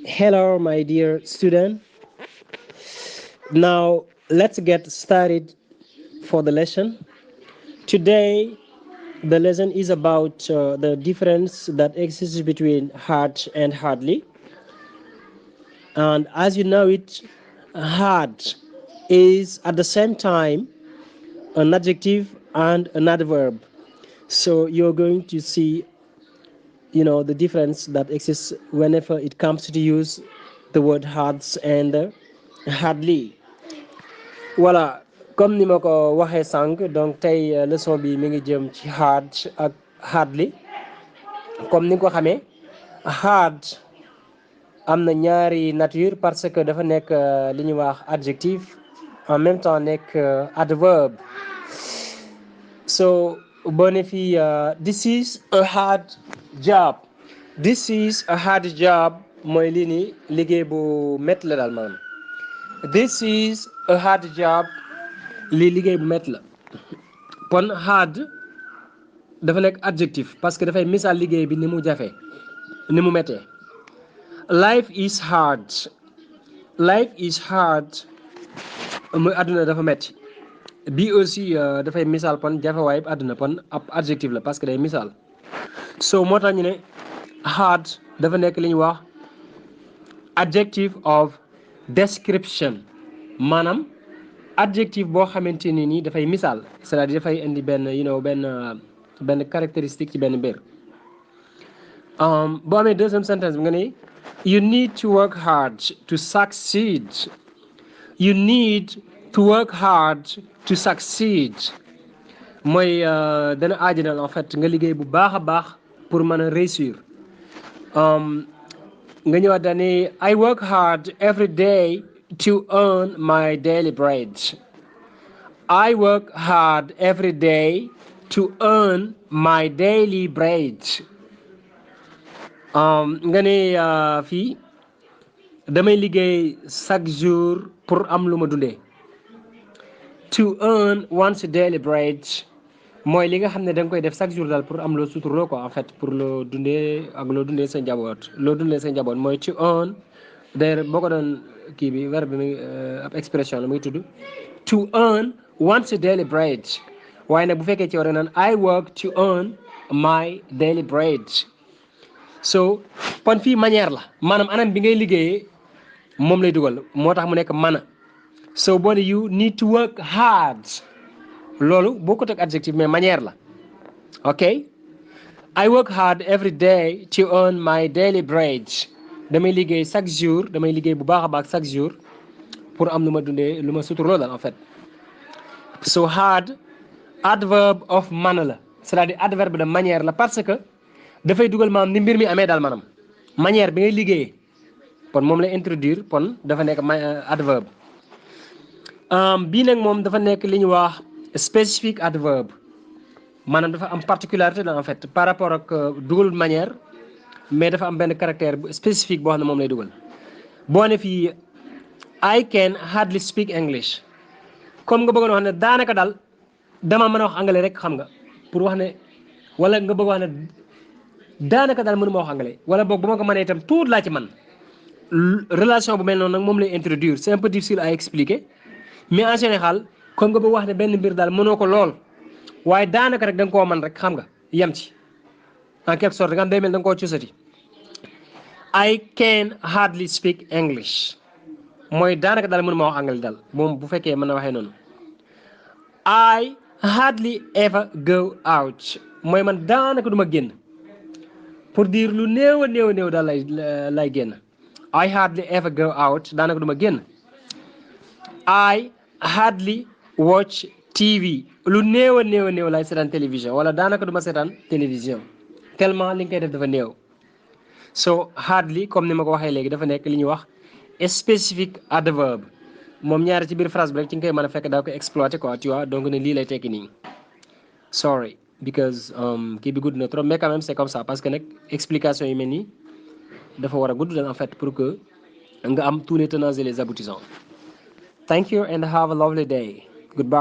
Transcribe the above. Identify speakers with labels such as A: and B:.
A: Hello, my dear student. Now, let's get started for the lesson. Today, the lesson is about the difference that exists between hard and hardly. And as you know it, hard is at the same time an adjective and an adverb. So you're going to see, the difference that exists whenever it comes to use the word hard and hardly. Voilà, comme ni ma ko waxee sànq donc tey leçon bi mi ngi jëm ci hard ak hardly. Comme ni nga ko xamee hard am na ñaari nature parce que dafa nekk li ñuy wax adjectif en même temps nekk adverbe. So boo ne fii this is a hard job. This is a hard job mooy lii nii liggéey bu métti la daal maanaam. This is a hard job. lii liggéey bu métti la kon hard dafa nekk adjectif parce que dafay misaal liggéey bi ni mu jafe ni mu méttee. Life is hard. Life is hard muy àdduna dafa métti bi aussi dafay misaal pon jafewaay bi àdduna pon ab adjectif la parce que day misaal. So moo tax ñu ne hard dafa nekk li ñuy wax adjective of description maanaam adjectif boo xamante ni nii dafay misaal c'est-à-dire dafay indi benn caractéristique ci benn mbir. boo amee deuxième sentence bi nga ne you need to work hard to succeed. You need to work hard to succeed mooy dana aajinal en fait nga liggéey bu baax a baax pour mën a réussir. nga ñëwaat daane I work hard every day to earn my daily bread. I work hard every day to earn my daily bread. nga ne fii damay liggéey chaque jour pour am lu ma dundee. To earn one's daily bread mooy li nga xam ne da nga koy def chaque jour daal pour am loo suturloo quoi en fait pour loo dundee ak loo dundee sa njaboot mooy to earn. d'ailleurs boo ko doon kii bi verbe bi ab expression la muy tudd to earn one's daily bread waaye nag bu fekkee ci war a naan I work to earn my daily bread. So kon fii manière la maanaam anam bi ngay liggéeyee moom lay dugal moo tax mu nekk mana. So boo ne you need to work hard loolu bokkut ak adjectif mais manière la. ok I work hard every day to earn my daily bread. damay liggéey chaque jour damay liggéey bu baax a baax chaque jour pour am lu ma dundee lu ma suturloo daal en fait. So hard adverb of manner la c'est-à-dire adverbe de manière la parce que dafay dugal maanaam ni mbir mi amee daal maanaam manière bi ngay liggéeyee kon moom lay introduire kon dafa nekk adverbe. bii nag moom dafa nekk li ñu wax spécifique adverbe maanaam dafa am particularité la en fait par rapport ak dugal manière mais dafa am benn caractère spécifique boo xam ne moom lay dugal. boo ne fii I can hardly speak English comme nga bëggoon wax ne daanaka daal dama mën a wax anglais rek xam nga pour wax ne wala nga bëgg wax ne daanaka daal mënuma wax anglais wala boog bu ma ko mënee itam tuut laa ci man relation bu mel noonu nag moom lay introduire c'est un peu difficile à expliquer mais en général comme nga bëgg wax ne benn mbir daal mënoo ko lool waaye daanaka rek da nga koo mën rek xam nga yem ci en quelque sorte nga xam day mel da nga koo cusati. I can hardly speak English mooy daanaka daal mënuma wax anglais daal moom bu fekkee mën na waxee noonu. I hardly ever go out mooy man daanaka du ma génn pour dire lu néew a néew daal lay génn. I hardly ever go out daanaka du ma génn. I hardly watch TV lu néew a néew lay seetaan télévision wala daanaka du ma seetaan télévision tellement li nga koy def dafa néew. So hardly comme ni ma ko waxee léegi dafa nekk li ñuy wax spécifique adverbe moom ñaari ci biir phrase bi rek ci nga koy mën a fekk daa koy exploiter quoi tu vois donc ne lii lay tekki nii. sorry because kii bi gudd na trop mais quand même c'est comme ça parce que nag explication yi mel nii dafa war a gudd en fait pour que nga am tous les tenants et les aboutissants. Thank you and have a lovely day. Goodbye.